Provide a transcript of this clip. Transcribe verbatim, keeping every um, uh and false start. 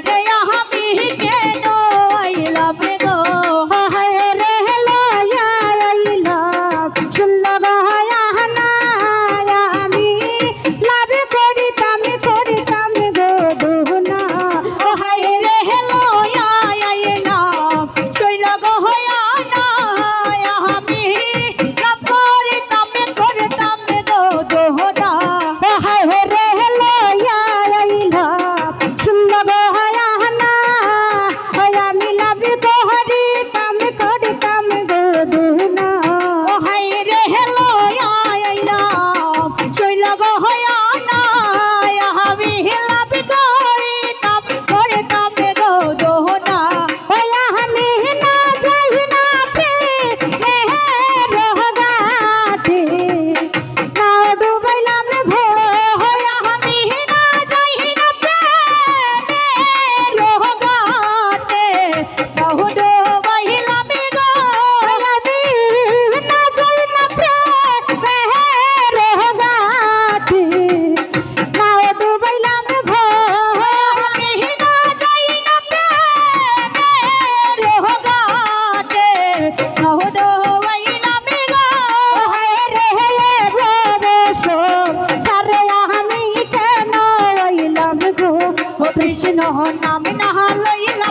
রে আমি কেন আইলাম গো? হায় রে লইয়া আইলাম, শুনল গো হায় না, আমি লাভ করিতাম, করিতাম গো দুনা। ও হায় রে লইয়া আইলাম, শুনল গো হায় না, আমি লাভ করিতাম, করিতাম গো দুনা। ও হায় রে লইয়া আইলাম, শুনল গো হায় না, ওই আমি লাভ করিতাম, করিতাম গো দুনা। ও হায় রে লইয়া আইলাম, শুনল গো হায় না, আমি লাভ করিতাম, করিতাম গো দুনা। ওই আমি না যাই না প্রেমের রোগাতে, নাও ডুবাইলাম গো, আমি না যাই না প্রেমের রোগাতে। নাও ডুবাইলাম গো, আমি না যাই না প্রেমের রোগাতে। নাও ডুবাইলাম গো, আমি না যাই না প্রেমের রোগাতে। নাও ডুবাইলাম গো, হায় রে রে রে, সারে আমি কেন আইলাম গো? ও কৃষ্ণ নাম না লইলাম